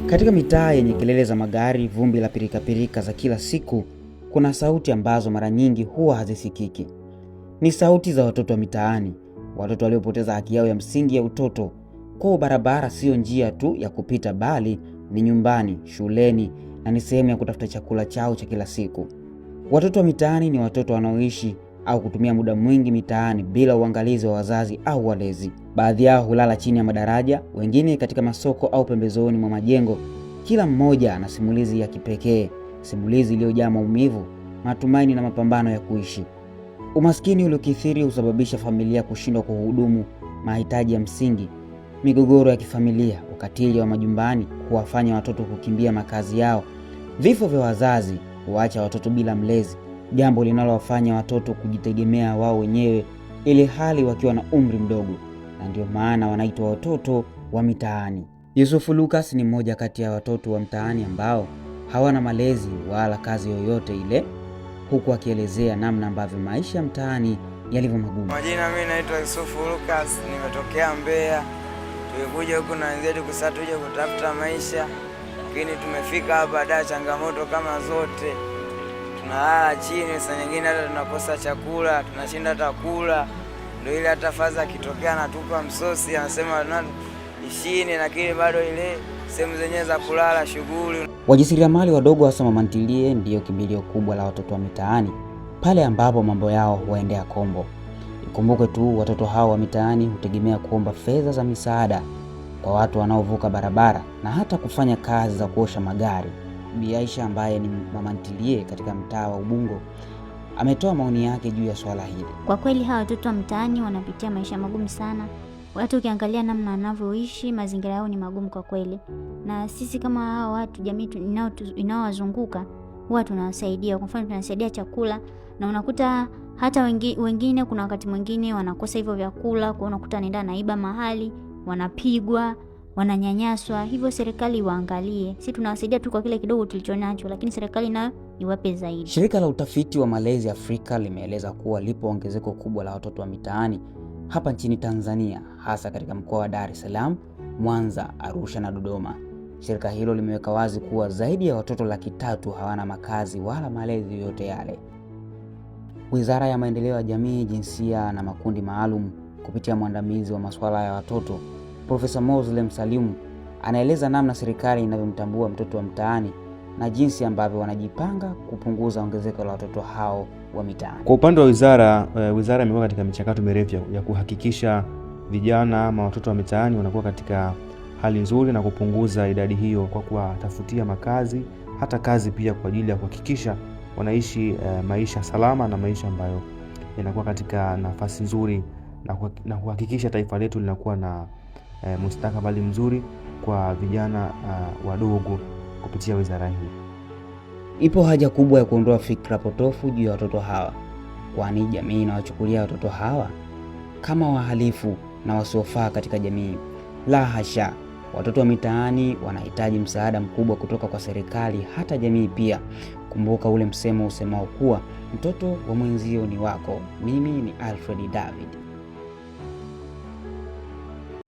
Katika mitaa yenye kelele za magari, vumbi la pirikapirika za kila siku, kuna sauti ambazo mara nyingi huwa hazisikiki. Ni sauti za watoto wa mitaani, watoto waliopoteza haki yao ya msingi ya utoto. Kwao barabara siyo njia tu ya kupita, bali ni nyumbani, shuleni na ni sehemu ya kutafuta chakula chao cha kila siku. Watoto wa mitaani ni watoto wanaoishi au kutumia muda mwingi mitaani bila uangalizi wa wazazi au walezi. Baadhi yao hulala chini ya madaraja, wengine katika masoko au pembezoni mwa majengo. Kila mmoja ana simulizi ya kipekee, simulizi iliyojaa maumivu, matumaini na mapambano ya kuishi. Umaskini uliokithiri husababisha familia kushindwa kuhudumu mahitaji ya msingi. Migogoro ya kifamilia, ukatili wa majumbani huwafanya watoto kukimbia makazi yao. Vifo vya wazazi huacha watoto bila mlezi, jambo linalowafanya watoto kujitegemea wao wenyewe ili hali wakiwa na umri mdogo, na ndio maana wanaitwa watoto wa mitaani. Yusufu Lucas ni mmoja kati ya watoto wa mtaani ambao hawana malezi wala kazi yoyote ile, huku akielezea namna ambavyo maisha ya mtaani yalivyo magumu. Majina, mimi naitwa Yusufu Lucas, nimetokea Mbeya. Tulikuja huku na wenzetu kusa tuje kutafuta maisha, lakini tumefika hapa da, changamoto kama zote, tunalala chini, saa nyingine hata tunakosa chakula, tunashinda hata kula. Ndio ile hata faza akitokea anatupa msosi, anasema ishini, lakini bado ile sehemu zenyewe za kulala shughuli. Wajasiriamali wadogo hasa mama ntilie ndiyo kimbilio kubwa la watoto wa mitaani pale ambapo mambo yao huwaendea kombo. Ikumbuke tu watoto hao wa mitaani hutegemea kuomba fedha za misaada kwa watu wanaovuka barabara na hata kufanya kazi za kuosha magari. Bi Aisha ambaye ni mama ntilie katika mtaa wa Ubungo ametoa maoni yake juu ya swala hili. Kwa kweli hawa watoto wa mtaani wanapitia maisha magumu sana. Hata ukiangalia namna wanavyoishi, mazingira yao ni magumu kwa kweli, na sisi kama hawa watu, jamii inayowazunguka huwa tunawasaidia. Kwa mfano, tunasaidia chakula, na unakuta hata wengine, kuna wakati mwingine wanakosa hivyo vyakula, kwa unakuta wanaenda naiba mahali, wanapigwa, wananyanyaswa. Hivyo serikali iwaangalie, si tunawasaidia tu kwa kile kidogo tulichonacho, lakini serikali nayo iwape zaidi. Shirika la utafiti wa malezi Afrika limeeleza kuwa lipo ongezeko kubwa la watoto wa mitaani hapa nchini Tanzania, hasa katika mkoa wa Dar es Salaam, Mwanza, Arusha na Dodoma. Shirika hilo limeweka wazi kuwa zaidi ya watoto 300,000 hawana makazi wala malezi yoyote yale. Wizara ya Maendeleo ya Jamii, Jinsia na Makundi Maalum kupitia mwandamizi wa masuala ya watoto Profesa Moslem Salim anaeleza namna serikali inavyomtambua mtoto wa mtaani na jinsi ambavyo wanajipanga kupunguza ongezeko la watoto hao wa mitaani. Kwa upande wa wizara, wizara imekuwa katika michakato mirefu ya kuhakikisha vijana ama watoto wa mitaani wanakuwa katika hali nzuri na kupunguza idadi hiyo kwa kuwatafutia makazi, hata kazi pia, kwa ajili ya kuhakikisha wanaishi maisha salama na maisha ambayo yanakuwa katika nafasi nzuri na kuhakikisha taifa letu linakuwa na mustakabali mzuri kwa vijana wadogo kupitia wizara hii. Ipo haja kubwa ya kuondoa fikra potofu juu ya watoto hawa, kwani jamii inawachukulia watoto hawa kama wahalifu na wasiofaa katika jamii. La hasha, watoto wa mitaani wanahitaji msaada mkubwa kutoka kwa serikali, hata jamii pia. Kumbuka ule msemo usemao kuwa mtoto wa mwenzio ni wako. Mimi ni Alfred David.